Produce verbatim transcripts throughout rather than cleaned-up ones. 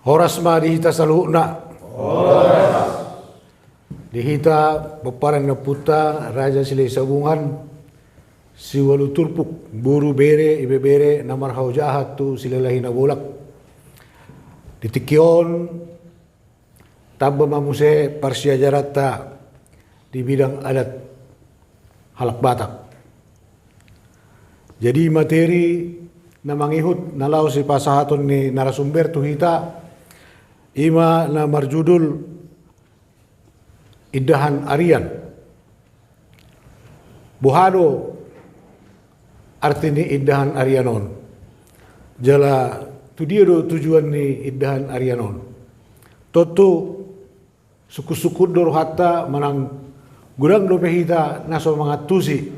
Horas ma di hita saluhutna. Di hita pomparan ni ompunta Raja Silahisabungan, siualu turpuk, boru, bere, ibebere na marhaojahan tu Silalahi Nabolak. Di tingki on tamba ma muse parsiajaranta di bidang adat halak Batak. Jadi materi na mangihut na laho sipasahaton ni narasumber tu hita, i ma na marjudul Indahan Arian. Boha do arti ni indahan arian on? Jala tu dia do tujuan ni indahan arian on? Tontu sungkun-sungkun do rohanta manang godang dope hita na so mangantusi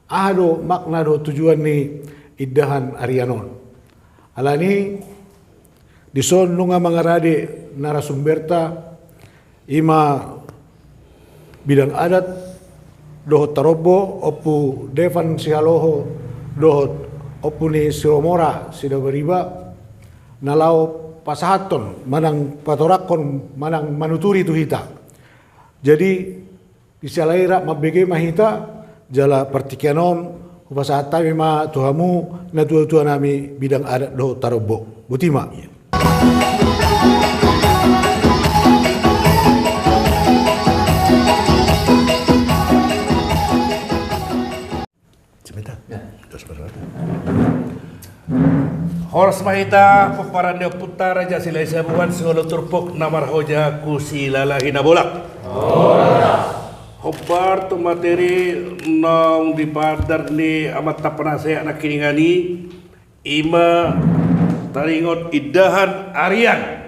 aha do makna dohot tujuan ni indahan arian on. Alani dison nunga mangarade narasumberta, i ma bidang adat dohot tarombo, Ompu Devan Sihaloho dohot Ompu ni Siromora Sidabariba, na laho pasahathon manang patorangkon manang manuturi tu hita. Jadi di siala i rap mambege ma hita, jala partingkian on hupasahat hami ma tu hamu natua-tua nami bidang adat dohot tarombo. Boti ma. Horas ma hita pomparan ni ompunta Raja Silahisabungan, siualu turpuk na marhaojahan tu Silalahi Nabolak. Hombar tu materi naung dipandar ni amanta penasehat nangkiningan i, i ma taringot indahan arian.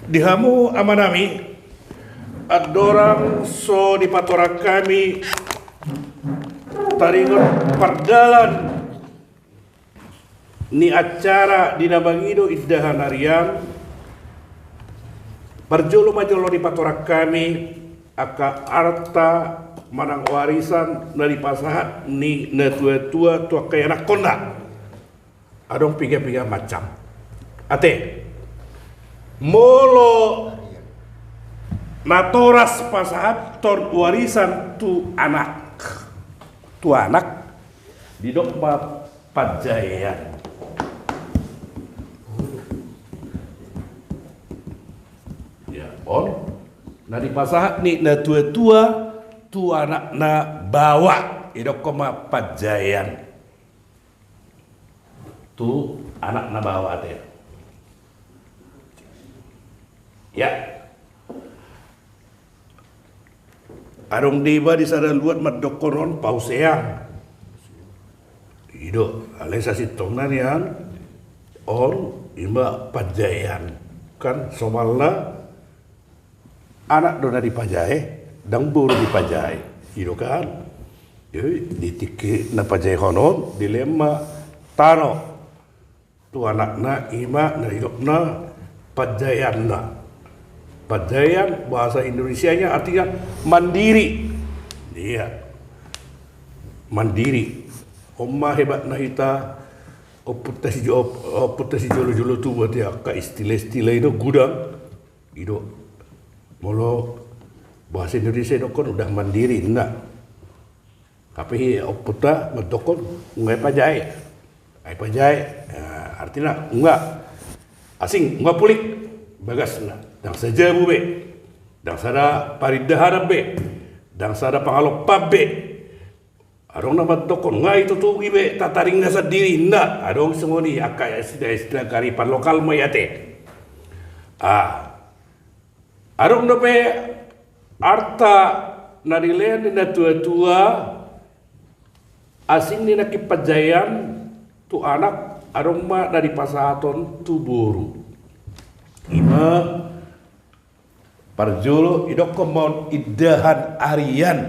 Di hamu amanami, andorang so dipatorang hami taringot pardalan ni acara di na mangido indahan arian, parjolo ma jolo dipatorang hami angka arta manang warisan na dipasahat ni natua-tua tu angka ianakkonna. Adong piga-piga macam. Ate, molo natoras pasahathon warisan tu anak, tu anak, didok ma panjaean. Ya, on na dipasahat ni natua-tua tu anakna baoa, didokkon ma panjaean. Tu anakna baoa, ate. Ya. Adong do iba di sada luat mandokkon on pausean. I do, alai sasintongna nian on i ma panjaean. Kan somalna anak do na dipajae, ndang boru dipajae. I do kan. Jadi di tingki na pajaehon on dilehon ma tano tu anakna, i ma na didokna panjaeanna. Panjaean bahasa Indonesianya artinya mandiri. Iya. Mandiri. On ma hebatna hita ompunta sijo-, ompunta sijolo-jolo tubu, ate, angka istilah-istilah i do godang. I do. Molo bahasa Indonesia didokkon udah mandiri, ninna. Hape ompunta mandokkon nunga dipajae. Ai pajae, eh, artina nunga asing, nunga pulik bagasna. Ndang sada jabu be, ndang sada parindahan be, ndang sada pangalompaan be. Adong na mandokkon nunga itutugi be tataringna sandiri, ninna. Adong songon i angka istilah-istilah kearifan lokal ma i, ate. Ah. Adong dope arta na dilehon ni natua-tua, asing ni nangkin panjaean tu anak, adong ma na dipasahathon tu boru. I ma parjolo didokkon ma on indahan arian.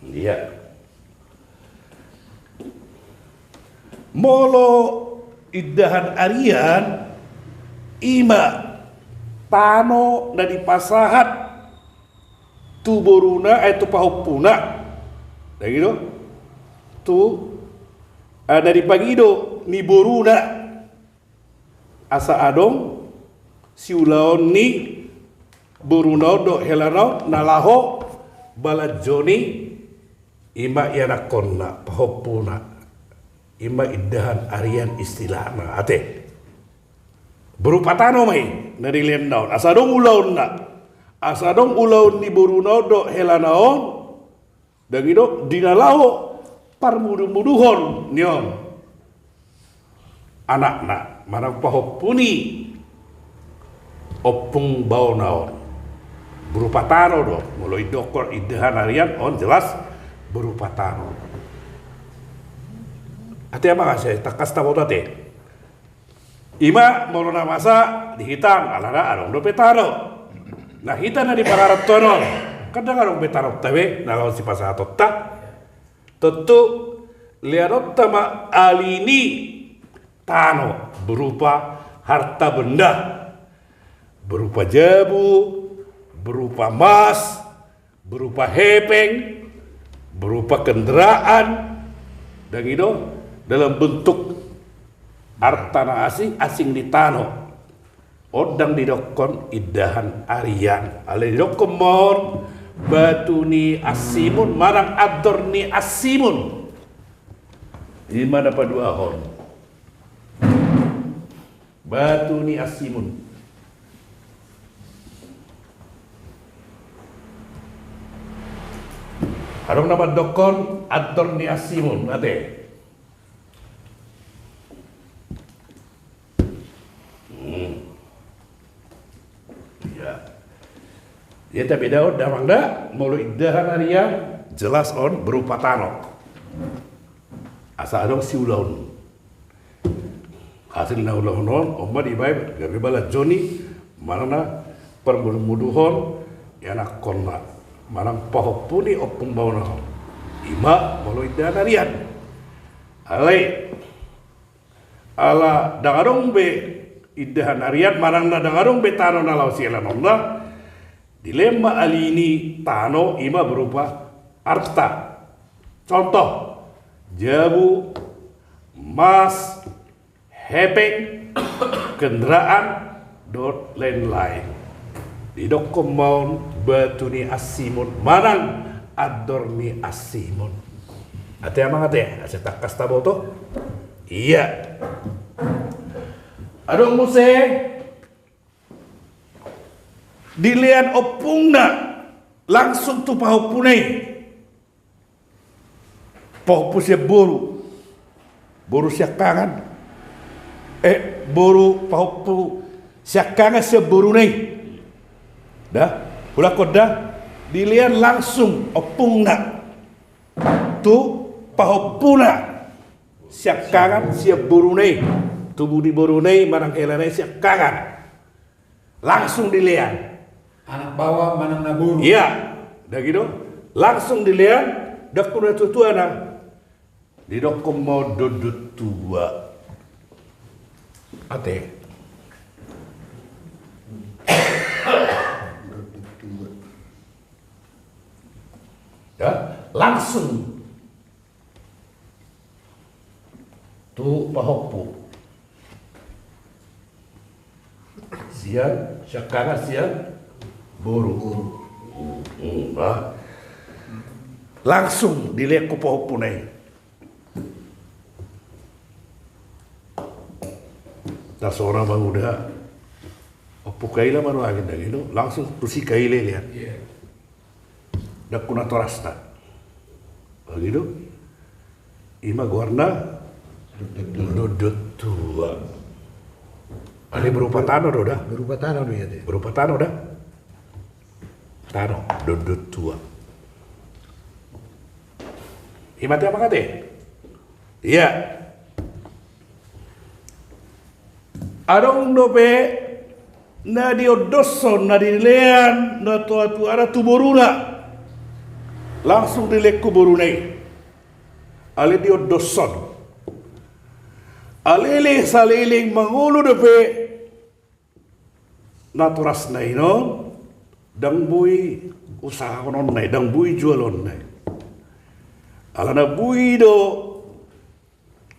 Iya. Molo indahan arian, i ma tano na dipasahat tu boruna, eh, tu pahompuna. Dang i do? Tu, eh, na dipangido ni boruna. Asa adong siulaon ni boruna on dohot helana on na laho balanjo ni, ima ianakkonna, pahompuna. Ima indahan arian istilahna, ate. Berupa tano ma i na dileenna on. Asa adong ulaonna. Asa adong ulaon ni boruna on dohot helana on. Dang i do, di na laho parmudu-muduhon ni on anakna manang pahompu ni ompung baona on. Berupa tano do, molo idokkon indahan arian on jelas berupa tano. Ate amang, asa tangkas taboto ate. Ima molo na masa di hita, alana adong dope tano. Nah, hita na di pangarantoan on, kan dang adong be tanonta be na laho sipasahatonta. Tontu leanonta ma ali ni tano berupa harta benda, berupa jabu, berupa mas, berupa hepeng, berupa kendaraan, dang i do, dalam bentuk arta na asing, asing ni tano. On dang didokkon indahan arian. Alai didokkon ma on batu ni ansimun manang andor ni ansimun. Ima na paduahon. Batu ni ansimun. Adong na mandokkon andor ni ansimun, ate. Hmm. Ya. Ya, tapi da on damang da, molo indahan arian, jelas on berupa tano. Asa adong siulaon. Hasil na ulaon on, on ma dibaen gabe balanjo ni, manang na parmudu-muduhon ianakkonna, manang pahompu ni ompung baona on. Ima molo indahan arian. Alai, ala dang adong be indahan arian, manang na dang adong be tano na laho sihelanonna, dileen ma ali ni tano, ima berupa arta. Contoh, jabu, mas, hepeng, kendaraan, dohot lain-lain. Didokkon ma on batu ni ansimun manang andor ni ansimun. Ate amang ate, asa tangkas taboto. Iya. Adong muse dilean ompungna langsung tu pahompuna i. Pahompu sian boru. Boru siangkangan. Eh, boru, pahompu siangkangan sian boruna i. Da, ulangkon da, dilean langsung ompungna tu pahompuna siangkangan sian boruna i. Tubu ni boruna i manang helana i siangkangan. Langsung dilean. Anak baoa manang na boru. Iya, dang i do. Langsung dilean, dang tu na tua-tuana. Didokkon ma on dondon tua. Ate. Ya, langsung tu pahompu. Sian, siangkangan sian boru. Hmm, nah. Langsung dilean tu pahompuna i. Tarsongon manguda. Ompu Kaila ma nuaeng, dang i do, langsung tu si Kaila dilean. Iya. Dang tu natorasna. Dang i do. Ima goarna dondon tua. Alai berupa tano do da. Berupa tano do, iya, ate. Berupa tano da. Tano, dondon tua. Ima ate amang ate. Iya. Adong dope na diondoshon, na dilean na tua-tuana tu boruna. Langsung dilean tu boruna i. Alai diondoshon. Alele saleleng mangolu dope natorasna i non, Ndang boi usahahononna i, ndang boi jualonna i. Alana boi do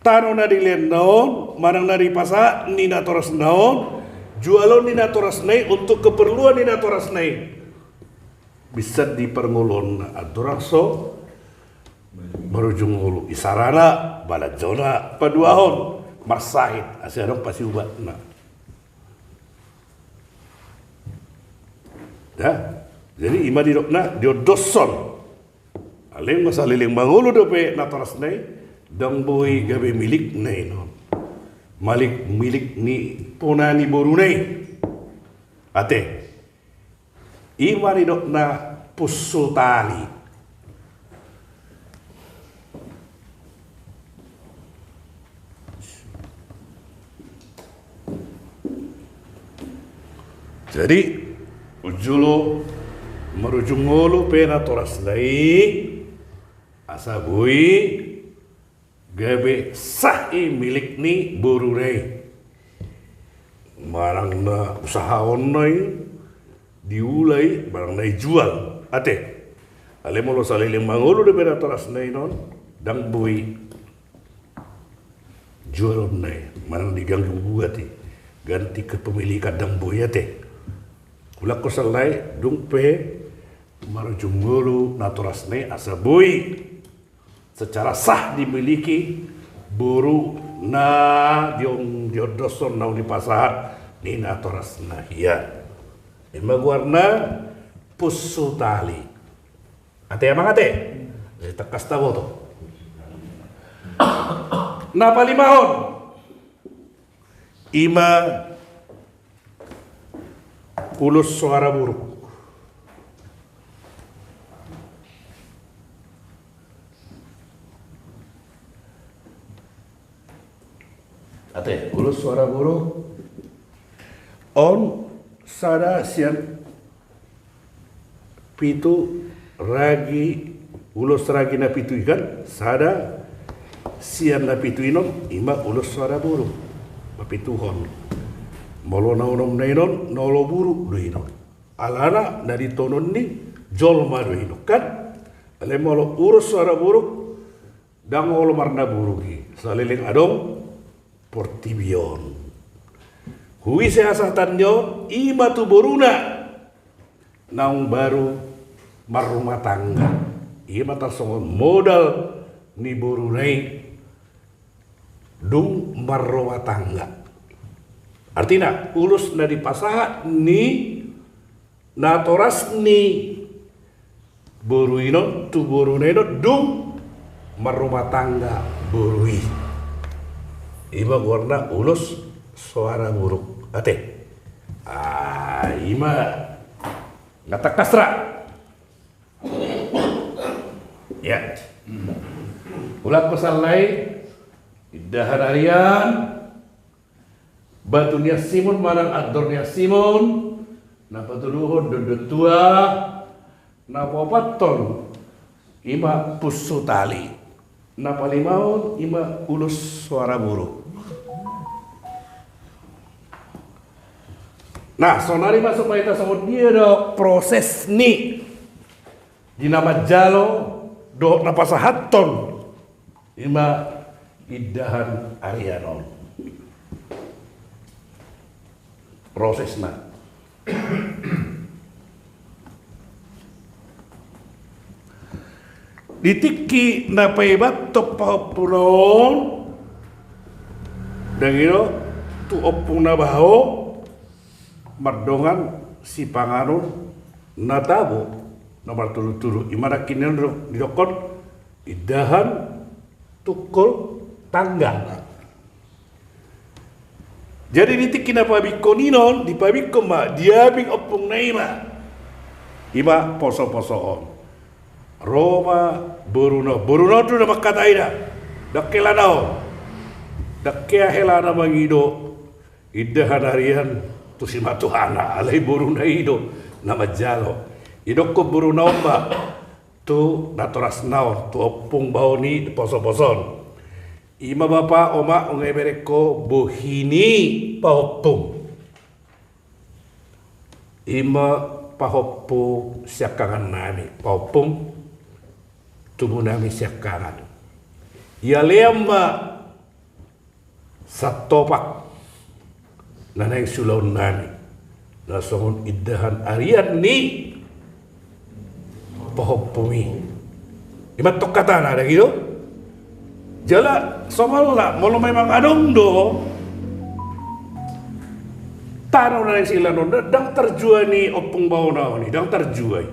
tano na dilehonna on manang na dipasahat ni natorasna on, jualon ni natorasna i untuk keperluan ni natorasna i. Bisa di parngoluonna andorang so marujung ngolu, isarana balanjona paduahon, marsahit asa adong pasiubatna. Ya, jadi ima didokna diondoshon. Alai anggo saleleng mangolu dope natorasna i, ndang boi gabe milikna i non. Milik, milik ni pona ni boruna i. Ate. Ima didokna punsu tali. Jadi jolo marujung ngolu pe natorasna i asa boi gabe sah i milik ni boruna i. Manang na usahahonna i, diula i, manang na ijual. Ate. Alai molo saleleng mangolu dope natorasna i non, ndang boi jualonna i, manang diganggu gugat i, ganti kepemilikan, ndang boi, ate. Ulakkon sallai, dung pe marujung ngolu natorasna i asa boi secara sah dimiliki boru na dion-, diondoshon naung dipasahat ni natorasna hian. Ima goarna punsu tali. Ate amang ate? Jadi tangkas taboto. Na palimahon. Ima ulos soara buruk. Ate, ulos soara buruk on sada sian pitu ragi, ulos ragi na pitu i kan, sada sian na pitu i non, ima ulos soara buruk. Mapituhon. Molo na onomna i non, na olo buruk do i non. Alana na ditonun ni jolma do i non kan. Alai molo ulos soara buruk, ndang olo marnaburuk i saleleng adong portibi on. Huise hasahatan ni on, ima tu boruna naung baru marrumah tangga. Ima tarsongon modal ni boruna i dung marrumah tangga. Artina, ulos na dipasahat ni natorasna i boru i non, tu boruna i non dung marrumah tangga boru i. Ima goarna ulos soara buruk. Ate. Ah, ima. Nga tangkas ra. Ya. Ulakkon sallai, indahan arian, batu ni ansimon manang andor ni ansimon, na patuduhon dondon tua, na paopathon ima punsu tali, na palimahon ima ulos soara buruk. Nah, sonari ma supaya tasogot dia do proses ni di na manjalo dohot na pasahathon ima indahan arian on. Prosesna. Di tingki na paebathon pahompuna on, dang i do tu ompung na baho mardongan sipanganon na tabo na martudu-tudu, ima nangkin on do didokkon indahan tungkol tangga. Jadi di tingki na pabingkon i non, dipabingkon ma, diabing ompungna i ma. Ima poso-poso on. Ro ma boruna, boruna on do na mangkatai da. Dang hela na on. Dang hea hela na mangido indahan arian tu simatuana, alai boruna i do na manjalo. Didokkon boruna on ma tu natorasna on, tu ompung baho ni poso-poso on. Ima bapa, oma, nunga ibereng ho bohi ni pahompum. Ima pahompu siangkangan nami, pahompum tubu nami siangkangan. Ia lean ma santopak na naeng siulaon nami na songon indahan arian ni pahompum i. Ima tong hatana, dang i do? Jala somalna molo memang adong do tano na naeng siulaon on, ndang tarjua ni ompung baona on i, ndang tarjua i.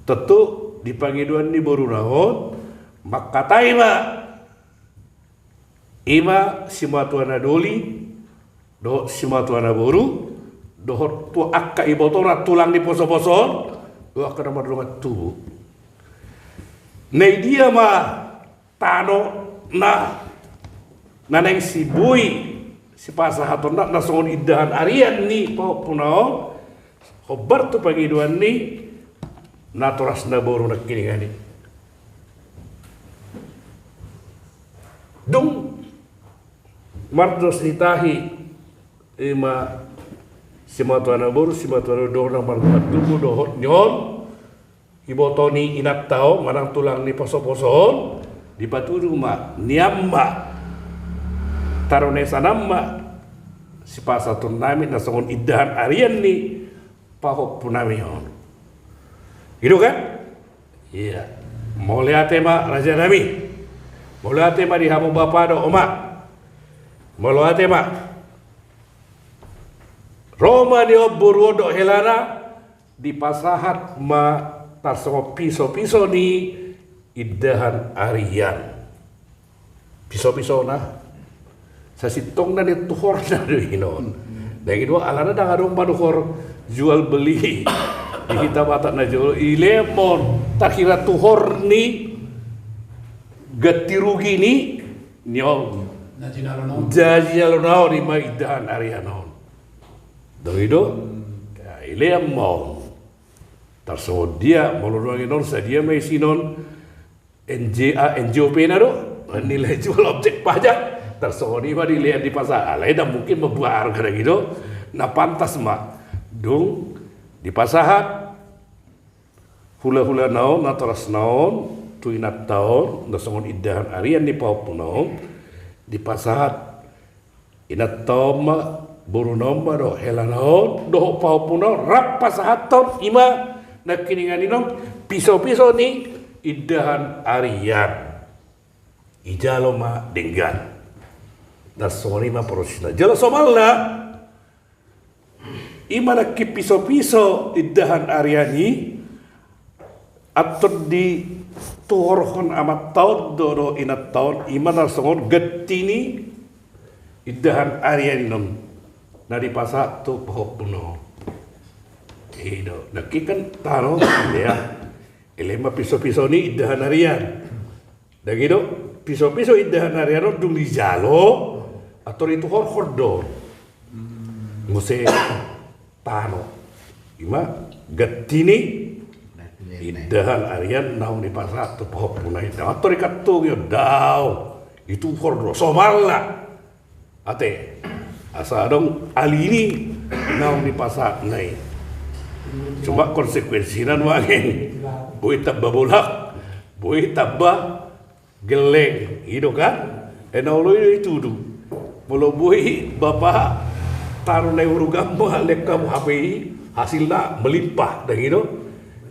Tontu di pangidoan ni boruna on mangkatai ma, ima simatua na doli dohot simatua na boru dohot tu angka ibotona tulang ni posoposo on dohot angka na mardongan tubu. Na i dia ma tano na, na naeng siboi sipasahatonna na songon indahan arian ni pahompuna on, hombar tu pangidoan ni natoras na boru nangkiningan i. Dung mardos ni tahi, ima simatua na boru, simatua na doli, na mardongan tubu dohot ni on iboto ni inanta on manang tulang ni posoposo on, dipatudu ma nian ma, tano na i sanan ma sipasahaton nami na songon indahan arian ni pahompu nami on. I do kan? Ia. Mauliate ma raja nami. Mauliate ma di hamu bapa dohot oma. Mauliate ma. Ro ma nian boru on dohot helana, dipasahat ma tarsongon pisopiso ni indahan arian. Pisopisona sasintongna ni tuhorna do i non. Dang i do, alana dang adong manuhor jual beli di hita Batak na jolo, i lean ma on tarhira tuhor ni ganti rugi ni, ni on. Na jinalona on. Na jinalona on, ima indahan arian on. Dang i do? Ia, i lean ma on. Tarsongon dia molo nuaeng on, sadia ma isi non N J A, N J O P na do, nilai jual objek pajak, tarsongon i ma dilean dipasahat. Alai dang mungkin mambuat arga, dang i do, na pantas ma. Dung dipasahat hulahulana on, natorasna on tu inanta on na songon indahan arian ni pahompuna on, dipasahat inanta on ma, boruna on ma dohot helana on dohot pahompuna on rap pasahathon ima nangkiningan i non pisopiso ni indahan arian. Dijalo ma denggan. Tarsongon i ma prosesna. Jala somalna, ima nangkin pisopiso indahan arian i, antong dituhorhon amanta on do dohot inanta on, ima na songon ganti ni indahan arian i non na dipasahat tu pahompuna on. I do, nangkin kan tano, i lean. I lean ma pisopiso ni indahan arian. Dang i do, pisopiso indahan arian on dung dijalo, antong dituhorhon do muse tano. Ima ganti ni indahan arian naung dipasahat tu pahompuna i. Antong dikantongi on, daong, dituhor do, somalna. Ate, asa adong alini naung dipasahatna i. Cuma konsekuensina nuaeng, boi tamba bolak, boi tamba gelleng, i do kan? E, na olo i do ditudu. Molo boi bapa tano na i urugan ma lean hamu hape i, hasilna melimpah, dang i do?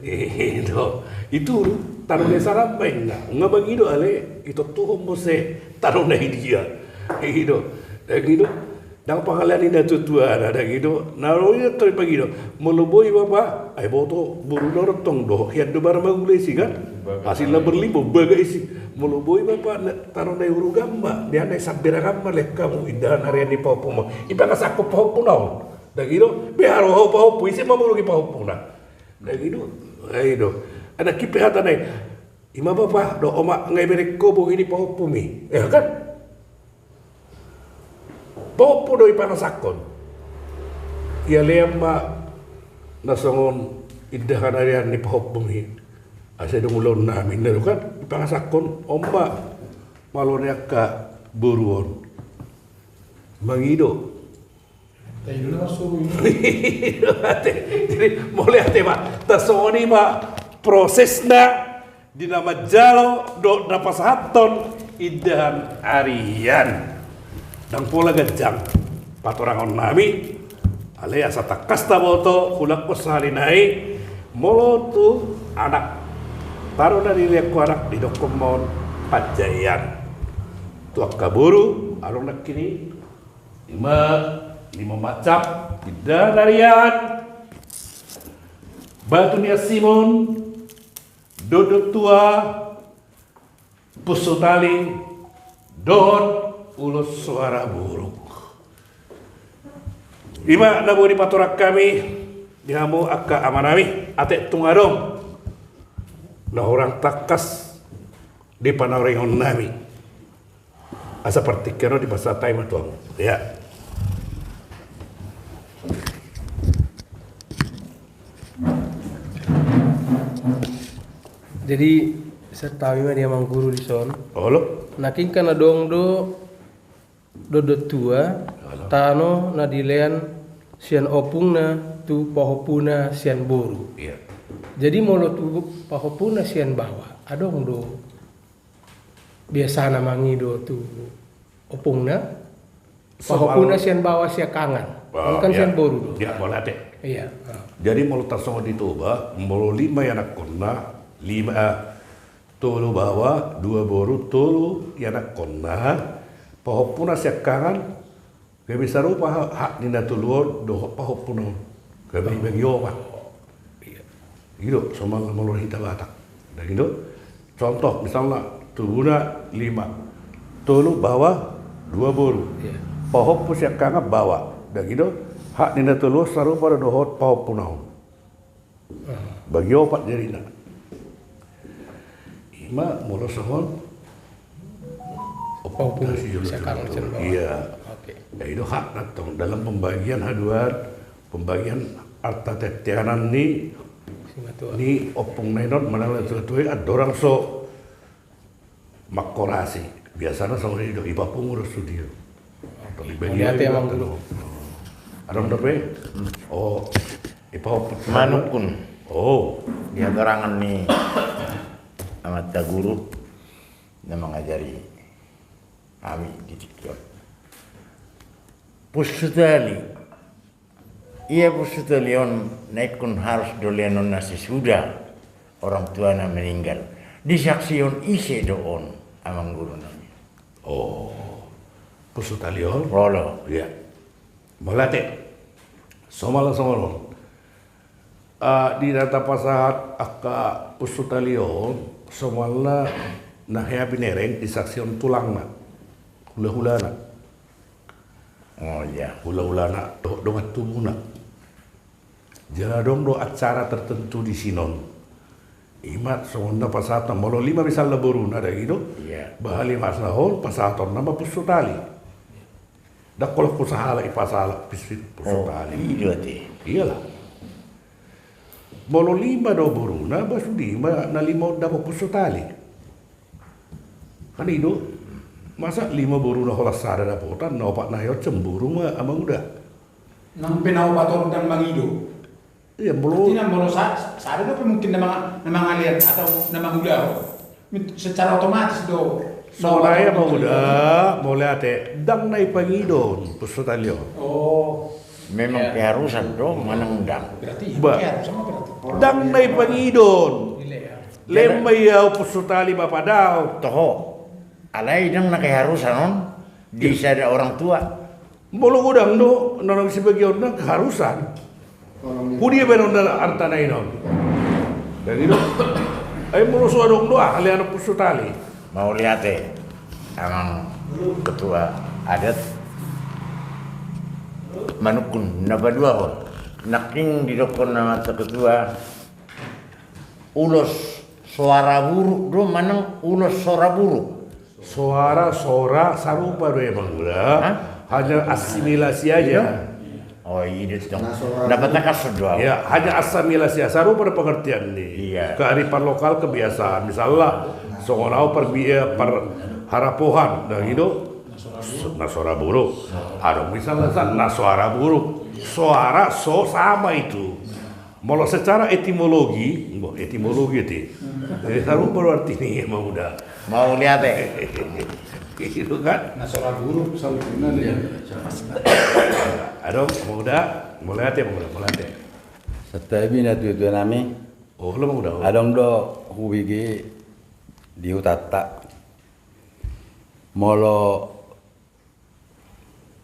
I do. Ditudu, tano na i sanan ma inna. Nunga mangido ale, itontuhon muse tano na i dia. I do. Dang i do? Dang pangalean ni natuatuana, dang i do? Na ro i do antong dipangido. Molo boi bapa, ai boto boruna on tong do, hian do bara mangula isi kan? Hasilna berlimpah, baga isi. Molo boi bapa, na, tano na i urugan ma, dia na i samberangan ma lean hamu indahan arian ni pahompum on. Ipangasahon pahompuna on. Dang i do? Be haroha pahompu, ise mamoloi pahompuna? Dang i do? Ai do. Anak i pe hatana i. Ima bapa dohot oma, nga ibereng ho bohi ni pahompum i. Ia kan? Pahompu do ipangasahon. Ia lean ma na songon indahan arian ni pahompum i. Asa dung ulaon nami ninna do kan, ipangasahon, on ma malo ni angka boru on mangido. Jadi mauliate ma, tarsongon i ma prosesna di na manjalo dohot na pasahathon indahan arian. Ndang pola ganjang patorangon nami, alai asa tangkas taboto, ulakkon sahali nai, molo tu anak, tano na nilehon anak didokkon ma on panjaian. Tu angka boru adong nangkin i, ima lima macam indahan arian: batu nian simon, dondon tua, punsu tali, dohot ulos soara buruk. Ima na boi dipatorang hami di hamu angka amanami, ate tung adong na hurang tangkas di panorangon nami, asa partingkian on dipasahat hami ma tu hamu. Ya. Jadi, santabi ma di amang guru dison. Olo. Nangkin kan adong do dondon tua, olo, tano na dilean sian ompungna tu pahompuna sian boru. Iya. Jadi molo tu pahompuna sian baoa, adong do biasana mangido tu ompungna, pahompuna sian baoa siangkangan. Ah, kan iya, sian boru do. Iya, molo ate. Iya. Ah. Jadi molo tarsongon di Toba, molo lima ianakkonna, lima, eh, tolu baoa, dua boru, tolu ianakkonna, pahompuna siangkangan, gabe sarupa ha-, hak ni na tolu on dohot pahompuna on. Gabe dibagi opat. Iya. I do, somalna molo hita Batak. Ndang i do. Contoh, misalna, tubuna lima. Tolu baoa, dua boru. Iya. Pahompu siangkangan baoa. Ndang i do. Hak ni na tolu on sarupa do dohot pahompuna on. Bagi opat jarina. Ima molo songon ompung sian baoa. Iya. Oke. Jadi i do hak na tong dalam pembagian haduan, pembagian arta teteanan ni, ni ompung na inon manang na tua-tua i, andorang so mangkorasi. Biasana songon i do, ipapungu do sude. Oke. Mauliate, Amang Guru. Adong dope? Hmm. Oh, ipapungu. Manungkun. Oh. Di hatorangan ni amanta guru na mangajari hami di tingki on. Punsu tali. Ia punsu tali on na ingkon harus do leanonna sesudah orang tuana meninggal. Disaksihon ise do on, Amang Guru nami? Oh, punsu tali on? Olo. Iya. Mauliate. Somal, somal on. Ah, di na tapasahat angka punsu tali on, somalna na hea binereng disaksihon tulangna, hula-hulana. Oh, iya. Hula-hulana dohot dongan tubuna. Jala adong do acara tertentu di sinon. Ima songon na pasahatna, molo lima misalna boruna, ndang i do. Iya. Baha lima sahon pasahatonna ma punsu tali. Ndang holan tu sahalak i pasahalak pispit punsu tali. Oh, i do ate. Iyalah. Molo lima do boruna, ba sude ma na lima on dapot punsu tali. Kan i do, masa lima boruna holan sada dapotan, na opat nai on cemburu ma, Amang Uda. Nang pe na opat on ndang mangido. Iya, molo. Artina molo sa-, sada dope mungkin na manga-, na mangalean atau na mangulahon. Secara otomatis do. Songon i, Amang Uda, mauliate, ndang na ipangidon punsu tali on. Oh. Memang keharusan do manang ndang? Berarti keharusan ma berarti. Ndang na ipangidon. Lehon ma i au punsu tali ma padao. Toho. Alai ndang na keharusan on di sada orang tua. Molo godang do na naung sibagionna keharusan. Hudia baenonna arta na inon? Ndang i do. Ai molo so adong do, aha lehonon punsu tali? Mauliate, Amang Ketua Adat. Manungkun na paduahon. Nangkin didokkon amanta Ketua, ulos soara buruk do manang ulos sora buruk? Soara, sora, sarupa do, Amang Uda. Hah? Hanya asimilasi aja. Iya. Oh, i do tong. Na soara buruk. Na patangkashon do au. Ya, hanya asimilasi, sarupa do pengertian ni. Iya. Kearifan lokal, kebiasaan. Misalna, songon au parbi-, eh, par-, harapohan, ndang i do. Na so ra buruk. Adong misalna sa, na so ra buruk. So ra, so sama itu. Molo secara etimologi, bo, etimologi ate. Eh, sarupa do artina, Amang Uda. Mauliate. Gitu kan? Na so ra buruk, sarupa. Adong, Amang Uda, mauliate, Amang Uda, mauliate. Santabi natuatua nami. Oh, olo, Amang Uda. Adong do hubege di hutanta. Molo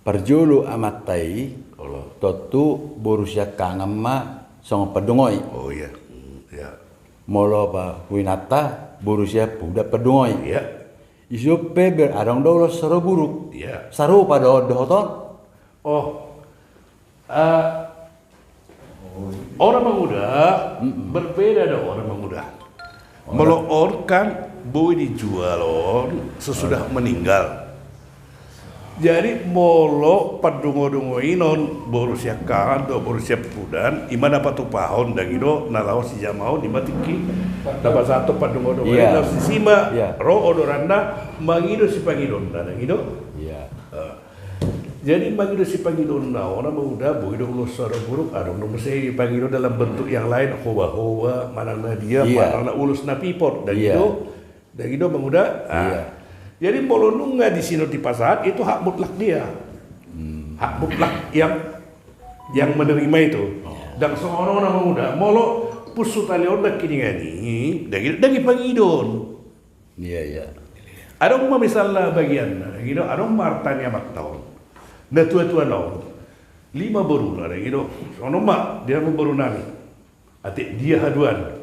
parjolo amanta i, olo, tontu boru siangkangan ma songon pandungoi. Oh, iya. Hmm, iya. Molo pa huinanta, boru siampudan pandungoi. Iya. Dison pe ber-, adong do ulos so ra buruk. Iya. Sarupa do dohot on. Oh. Eh, on, Amang Uda, mm-mm, berbeda do on, Amang Uda. Molo on kan boi dijual on sesudah, eh, meninggal. Jadi molo pandungodungoion boru siangkangan dohot boru siampudan, i ma na patupahon, dang i do, na laho sijamaon, i ma tingki na pasahathon pandungodungoion, iya, laho sisi ma, iya, ro odoranna mangido sipangidonna, dang i do? Iya. Eh. Jadi mangido sipangidonna on, Amang Uda, boi do ulos so ra buruk, adong do muse dipangido dalam bentuk yang lain, hoba-hoba, manang na dia, iya, manang na ulos na pipot, dang i do? Iya. Dang i do, Amang Uda? Ah. Iya. Jadi molo nunga disi on dipasahat, itu hak mutlak dia. Hmm. Hak mutlak yang, yang menerima itu. Oh. Dang songon on, Amang Uda, molo pusu tali on nangkiningan i, dang i, dang i pangidon. Iya, iya. Adong ma misalna bagianna, dang i do, adong ma arta ni amanta on, natuatuana on, lima boruna, dang i do. Songon on ma di hamu boru nami. Ate dia haduan.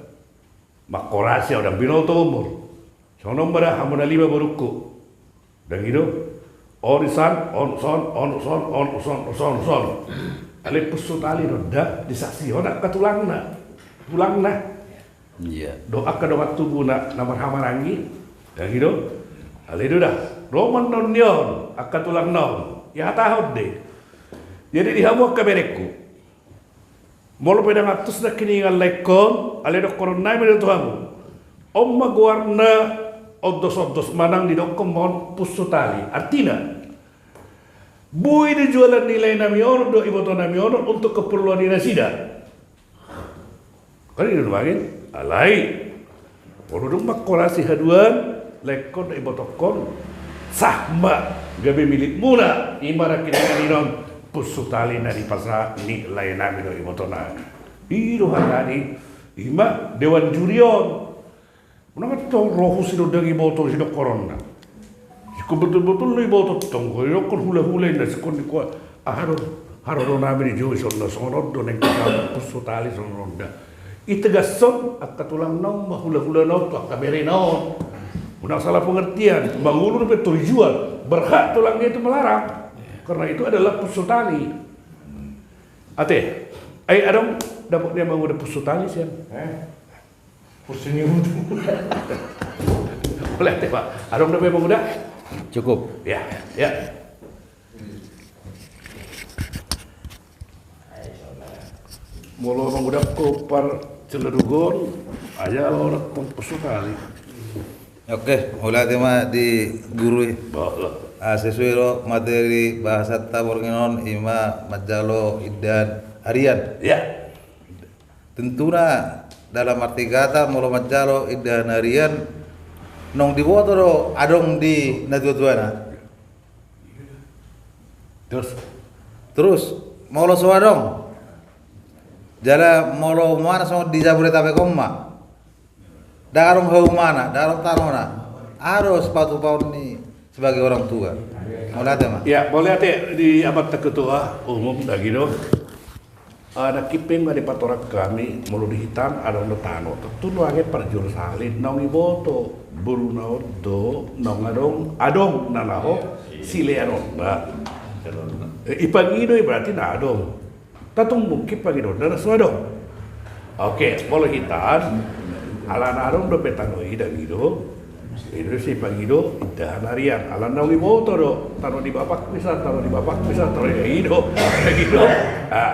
Mangkorasi au, dang binoto umur. Songon on ma da hamu na lima borungku. Dang i do. On sian, on son, on son, on son, on son, on son. Alai pusu tali do da disaksihon angka tulangna. Tulangna. Iya. Dohot angka dongan tubuna na marhahamaranggi. Dang i do. Alai do da. Ro ma annon ni on, angka tulangna on. Ihatahon do i. Jadi di hamu angka berengku, molo pe dang antus nangkiningan laengkon, alai dohonon nami do tu hamu. On ma goarna ondos-ondos manang didokkon ma on pusu tali. Artina, boi do jualan ni lae nami on dohot iboto nami on untuk keperluan ni nasida. Kan i do nuaeng, alai molo dung mangkorasi haduan laengkon dohot ibotongkon, sah ma gabe milikmuna, i ma nangkiningan i on pusu tali na dipasahat ni lae nami dohot iboto nami. I do hata ni, i ma dewan juri on. Unang antong ro husi do dang iboto sidohononna. Ingkon betul-betul do iboto tong, ingkon didokkon hula-hula inna, ingkon didok, aha do, aha do nami dijou songon on, songon on do naeng hita pusu tali songon on da. Itegashon angka tulangna on ma hula-hulana on tu angka berena on. Unang salah pengertian, mangolu dope tor dijual, berhak tulangnya itu melarang. Karena itu adalah pusu tali. Ate, ai adong dapot ni Amang Uda pusu tali sian? Eh? Pusu ni udu. Boleh, Ate, Pak. Adong dope, Amang Uda? Cukup. Ya, ya. Molo Amang Uda, ingkon parjolo do on, ai laho tong pusu tali. Oke, mauliate ma di guru i. Boleh. Ah, sesuai do materi bahasanta borngin on, i ma manjalo indahan harian. Ya. Tentuna dalam arti kata, molo manjalo indahan harian, naung diboto do adong di natuatuana. Terus? Terus, molo so adong, jala molo umpamana songon di Jabodetabek on ma, dang adong haumana, dang adong tanona, aha do sipatupaon ni sebagai orang tua? Mauliate ma. Ya, mauliate di Amanta Ketua Umum, dang i do. Ah, nangkin pe nga dipatorang hami, molo di hita adong do tano. Tontu nuaeng parjolo sahali naung iboto boruna on do, naung adong, adong na laho sileanonna. Eh, ipangido i berarti na adong. Tatung mungkin pangidonna na so adong. Oke, molo hita, alana adong dope tano i, dang i do. I do sipangido indahan harian. Alana naung iboto do, tano ni bapak misal, tano ni bapak misal, tano ni, i do, dang i do. Ah,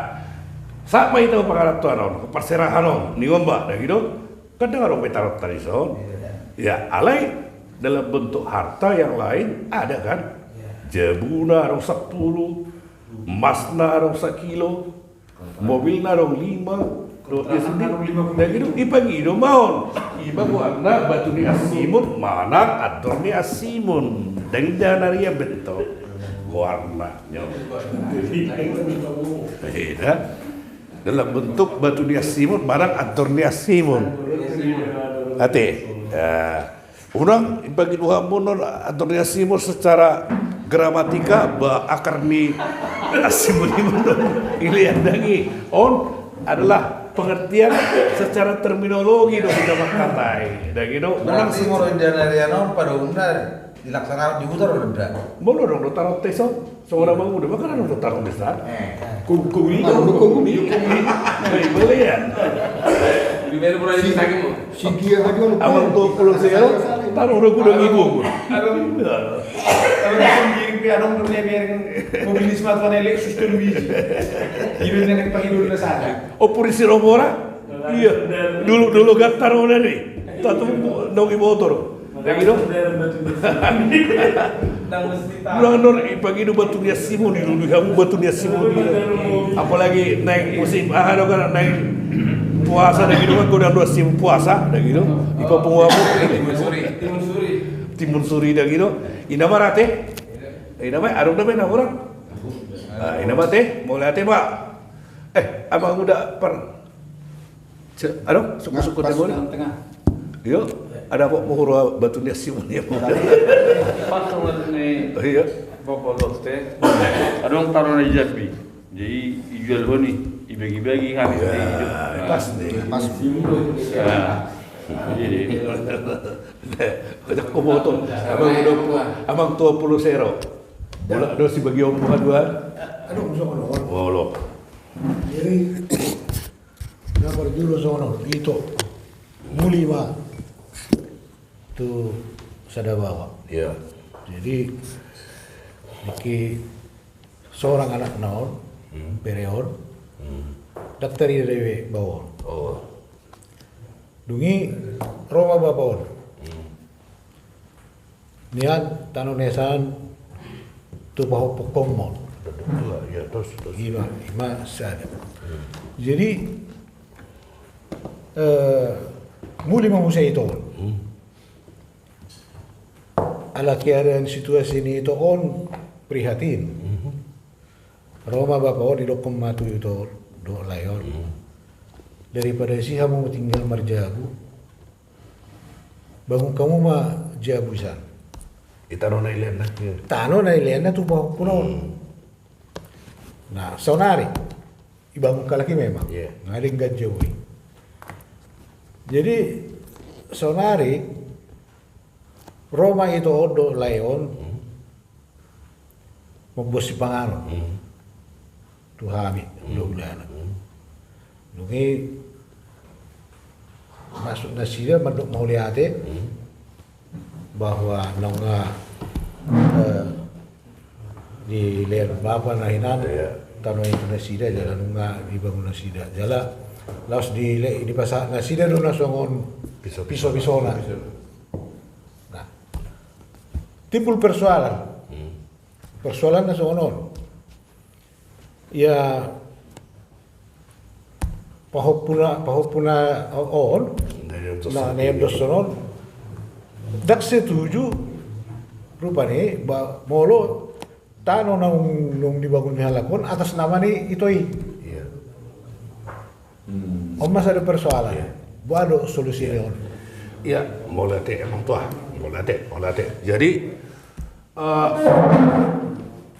sahat ma hita tu pangarantoan on, parserahan on, ninna on ma, dang i do. Kan dang adong be tanonta dison. Ya, alai dalam bentuk harta yang lain ada kan? Jabuna adong sampulu, emasna adong sakilo, mobilna adong lima, dohot ia sendiri. Dang i do, ipangido ma on. Ima goarna batu ni Asimun manang andor ni Asimun. Dang i Danaria be tong goarna. Eda. Dalam bentuk batu ni Asimun manang andor ni Asimun. Ate. Ya. Unang ipangido hamu non andor ni Asimun secara gramatika, ba akar ni Asimun i ma on. Ilean dang i. On adalah pengertian secara terminologi do hita mangkatai. Dang i do. Unang. Berarti molo Danaria on pada umumna dilaksanakan di huta do da. Molo adong do taruhon tes on. Songon na manguda, maka na nunga taruhon desa. Koguni, koguni. Baik, boleh ya. Di mana mulai di sana mo? Sigi ya, aduh, amang dua puluh saya, taruh udah kuda ngibung. Abang sendiri pe adong dulu ya, biar mobilisme atau nelik suster biji. Gimana nih pagi dulu sana? Oh, polisi Romora? Iya. Dulu, dulu kan taruh dari. Tatu nongi motor. Dang i do. Unang non ipangido batu ni Asimun i, dulu hamu batu ni Asimun i. Apalagi naeng musim aha do kan, naeng puasa dang i do kan, godang do Asimun puasa dang i do. Ipapungu hamu. Timun suri. Timun suri dang i do. Ina ma ate. Ina ma adong da be na hurang. Ina ma ate, mauliate ma. Eh, amang uda par. Adong, suku-suku na boleh. Iyo, ada apa mau hurang batu ni Asimun i? Pas sama ni. Iyo. Bapak dokter. Adong taruh na di Jambi. Jadi ijual ho ni, ibagi-bagi kan. Pas ni. Pas. Jadi. Ajak ko motor. Amang dua puluh, amang dua puluh sero. Bola do si bagi ompu haduan. Aduh, bisa ko. Jadi na parjolo songon on, ito, muli ma tu sada baoa. Iya. Jadi diki sorang anakna on, bere on, dang tarida be baoa on. Dung i ro ma bapa on. Nian tano na i san tu pahompuhon ma on. Ima, ima sada. Jadi muli ma muse ito on. Ala keadaan situasi ni ito on prihatin. Ro ma bapa on, didokkon ma tu ito on dohot lae on, daripada disi hamu tinggal marjabu, bangun hamu ma jabu i san. Di tano na ileanna. Tano na ileanna tu pahompuna on. Nah, saonari dibangun halak i memang. Nga denggan jabu i. Jadi saonari ro ma ito on dohot lae on. Mamboan sipanganon tu hami hulahulana. Dung i masuk nasida mandok mauliate bahwa nunga dilean bapa na hinan tano i tu nasida jala nunga dibangun nasida jala laos dipasahat nasida do na songon pisopisona. Nah, timbul persoalan. Persoalanna songon on. Ia pahompuna, pahompuna on na nian dos on, dang setuju rupani molo tano naung dibangun ni halak on atas nama ni ito i. On ma sada persoalan. Boha do solusi ni on? Ia, mauliate, amang tua. Mauliate, mauliate. Jadi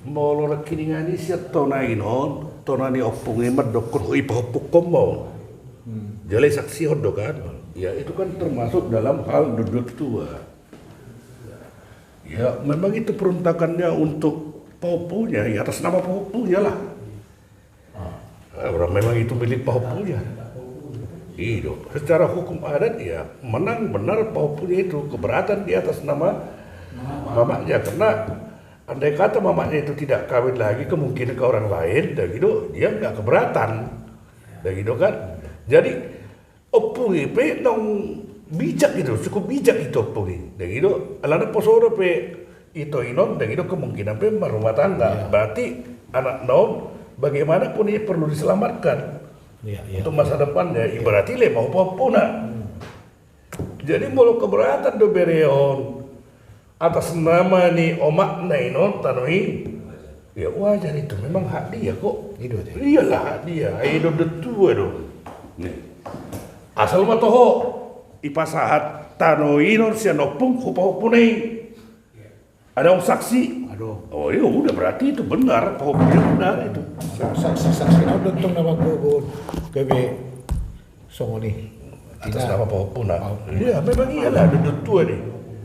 molo nangkiningan i sian tona i non, tona ni ompung i mandokkon ho i pahompuhon ma on. Jala isaksihon do kan. Ya, itu kan termasuk dalam hal duduk tua. Ya, memang itu peruntakannya untuk pahompunya, ya atas nama pahompunya lah. Orang memang itu milik pahompunya. I do, secara hukum adat ya menang benar pahompunya itu keberatan di atas nama mamaknya, karena andai kata mamaknya itu tidak kawin lagi, kemungkinan ke orang lain, dan gitu dia nggak keberatan, dan gitu kan. Jadi ompung i pe naung bijak gitu, cukup bijak gitu ompung i, dan gitu alana posona pe ito inon, dan itu kemungkinan pe marumah tangga. Iya. Berarti anakna on bagaimanapun ia perlu diselamatkan. Iya, iya. Untuk masa depannya, iya. Berarti lema hupahompuna. Hmm. Jadi molo keberatan do bere on atas nama ni omakna inon tano i, ya wajar itu, memang hak dia kok. Ido dia. Iyalah hak dia, ai dondon tua do. Nih. Asal ma toho ipasahat tano inon sian ompung hupahompuna i. Ada saksi? Ada. Oh iya, udah, berarti itu benar, pahompu dia benar itu. Saksi-saksi na dondon nama gogo gabe songon i. Atas nama pahompuna. Pahompuna. Iya, memang iyalah, dondon tua nih.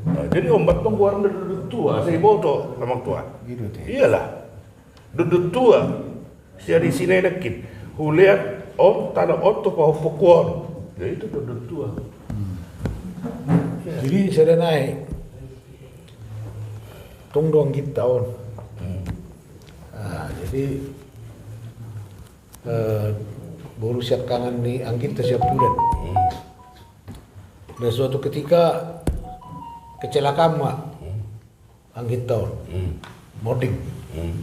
Nah, jadi omak tong goarna dondon tua, asa iboto, amang tua. Gitu deh. Iyalah. Dondon tua. Sian isi na i nangkin. Hulean on, tano on tu pahompungku on. Jadi itu dondon tua. Hmm. Jadi sada nai. Tong do angginta on. Hmm. Ah, jadi, eh, boru siangkangan ni angginta Siampudan. Hmm. Dan suatu ketika kecelakaan ma. Hmm. Angginta on. Hmm. Monding. Hmm.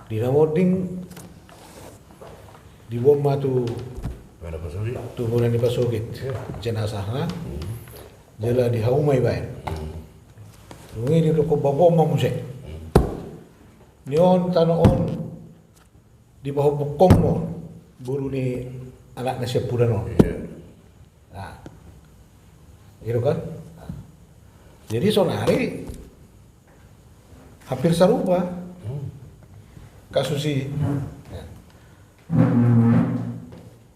Di na monding diboan ma tu Bona Pasogit. Tu bona ni Pasogit. Iya. Jenazahna. Hmm. Jala dihauma ibaen. Hmm. Dung i didok, bagohon ma muse. Hmm. Ni on tano on dipahompungkon ma boru ni anakna Siampudan on. Iya. Nah. Gitu kan? Nah. Jadi sonari hampir sarupa. Hmm. Kasus i. Ya.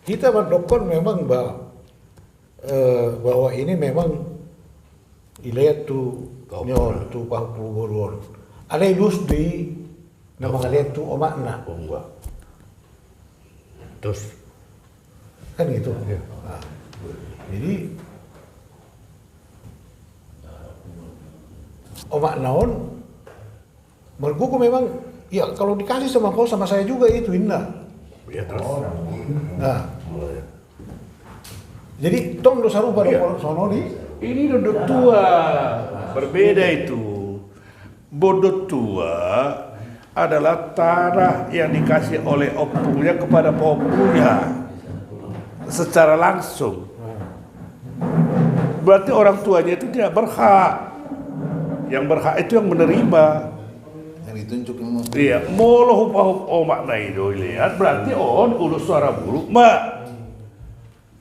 Hita mandokkon memang ba-, eh, bahwa ini memang ilean tu, oh, ni on, tu pahompu boru on. Alai dos do i na mangalean tu omakna. Oh, enggak. Terus? Kan gitu. Iya. Nah, jadi omakna on margogo memang, ya, kalau dikasih sama kau, sama saya juga itu, inna. Iya, terus? Nah. Oh, iya. Jadi tong do sarupa do. Iya. Kalau sono di. Ini dondon tua, berbeda itu. Dondon tua adalah tanah yang dikasih oleh ompungnya kepada pahompunya secara langsung. Berarti orang tuanya itu tidak berhak. Yang berhak itu yang menerima. Yang ditunjuk memang. Iya, molo hupahompungkon omakna i do ilean, berarti on ulos suara buruk ma.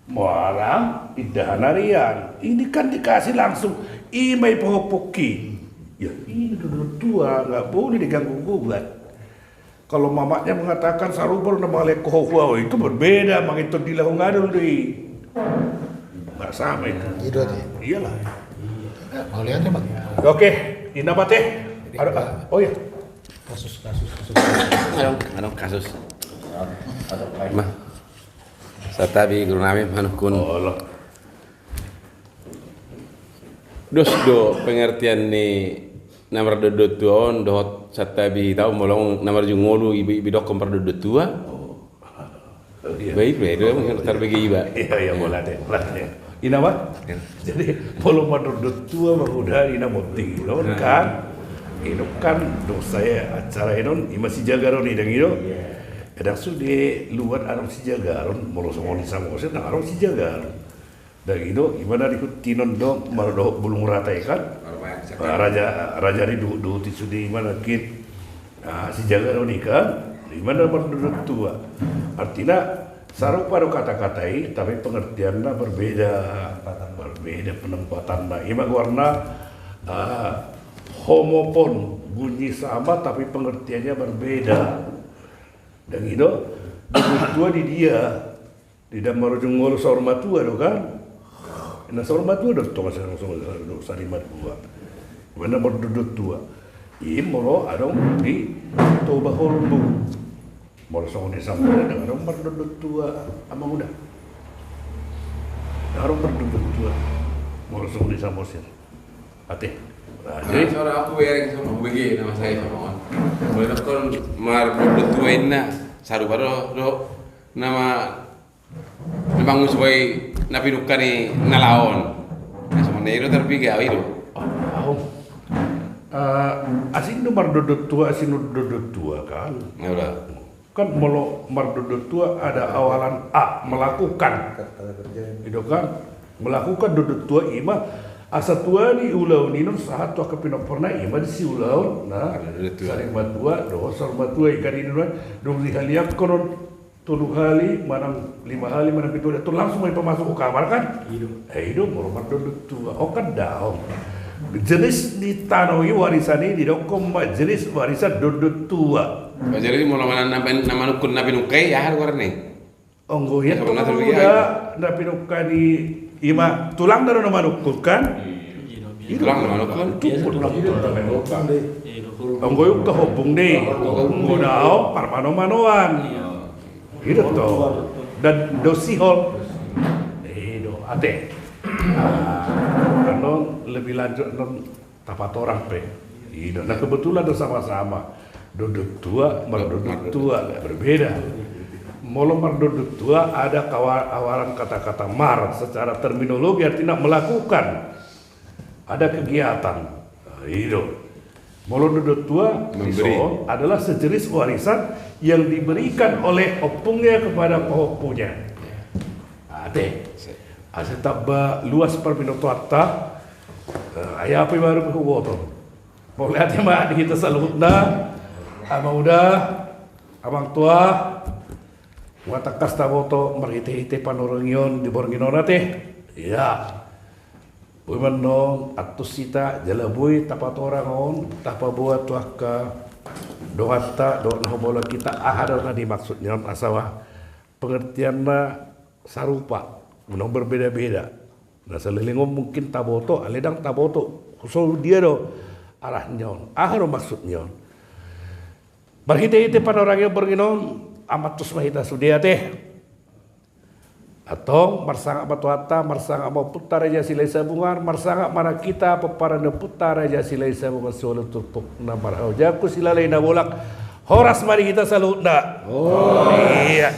Muarang indahan arian. Ini kan dikasih langsung. I ma i pahompungki. Ya, ini dondon tua, nggak boleh diganggu gugat. Kalau mamaknya mengatakan sarupa do na mangalean ho, itu berbeda, mangiton di lahong adol do i. Nggak sama itu. Itu aja. Iyalah. Mau lihat ya, Bang? Oke, inna ma te. Ada, oh iya. Kasus, kasus, kasus. Anu, anu, kasus. Mah. Santabi guru nami manungkun. Olo. Dos do pengertian ni na mardondon tua on dohot santabi, tau molo na marujung ngolu iba, iba dokkon mardondon tua. Oh. Oh, iya. Baik, baik, itu yang tarbege iba. Iya, iya, molo ate, molo ate. Inna ma? Iya. Jadi molo mardondon tua mangudari na monting, kan? Inon kan dosa ya, acara inon, ima sijagaron i dang inon. Iya. Kadang sude luat adong sijagaron, molo songon i Samosir, ndang adong sijagaron. Dang inon, ima na dihut inon do, mardohot bulung rata i kan? Ah, raja, raja ni duhut-duhut i sude ima na kit. Ah, sijagaron i kan? Ima na mardondon tua. Artina, sarupa do kata-kata i, tapi pengertianna berbeda. Berbeda penempatanna. Ima goarna, ah, homopon, bunyi sama tapi pengertiannya berbeda. Dang inon, dondon tua di dia. Di na marujung ngolu saur matua do kan? Na saur matua do tong, sari matua. Ima na mardondon tua. I molo adong di Toba Holbu. Molo songon i Samosir, ndang adong mardondon tua, amang uda. Ndang adong mardondon tua. Molo songon i Samosir. Ate. Nah, jadi seorang aku bereng sama bege nama saya sama on. Molo dokkon mardondon tua inna, sarupa do, do nama na mangusuhai na pinungka ni na laho on. Na songon Ido tarpiga au ido. Au. Eh, asing do mardondon tua, asing do dondon tua kan. Kan molo mardondon tua ada awalan a, melakukan. Ido kan? Melakukan dondon tua ima asa tua ni ulaon i non sahat tu angka pinomparna ima di siulaon na saur matua dohot saur matua i kan ido kan. Dung dihaliangkon on tolu hali manang lima hali manang pitu hali, tu langsung ma dipamasuk tu kamar kan? Ido. Eh, ido molo mardondon tua. Ho kan daong. Jenis ni tano i warisan i didokkon ma jenis warisan dondon tua. Jadi molo manang na manungkun na pinungka i aha do goarna i? Anggo i tulang na pinungka i ima tulangna do na manungkun kan? Tulang na manungkun. Anggo i ungka hobung do i. Anggo daong parmanomanoan. Ido to. Dan dosihol. Ido ate. Annon lebih lanjut annon tapatorang pe. Ido. Nah, kebetulan do sama-sama dondon tua, mardondon tua berbeda. Molo mardondon tua ada awalan kata-kata mar secara terminologi artinya melakukan. Ada kegiatan. Ido. Molo dondon tua adalah sejenis warisan yang diberikan oleh ompungnya kepada pahompunya. Ate. Asa tamba luas parbinotoanta. Ai aha pe baru huboto. Mauliate ma di hita saluhutna. Amang uda, amang tua. Ua tangkas taboto marhite-hite panorangion di borngin on ate. Ia. Boi mannon antusi ta jala boi tapatorang on tapaboa tu angka donganta dohot na homolon hita aha do na dimaksud ni on asa pengertianna sarupa, unang berbeda-beda. Na saleleng on mungkin taboto, alai ndang taboto. Huso dia do arah ni on. Aha do maksud ni on. Marhite-hite panorangion borngin on, amantus ma hita sude ate. Antong marsangap ma Tuhanta, marsangap ma ompunta Raja Silahisabungan, marsangap ma nang hita pomparan ni ompunta Raja Silahisabungan siualu turpuk na marhaojaku Silalahi Nabolak. Horas ma di hita saluhutna. Ia.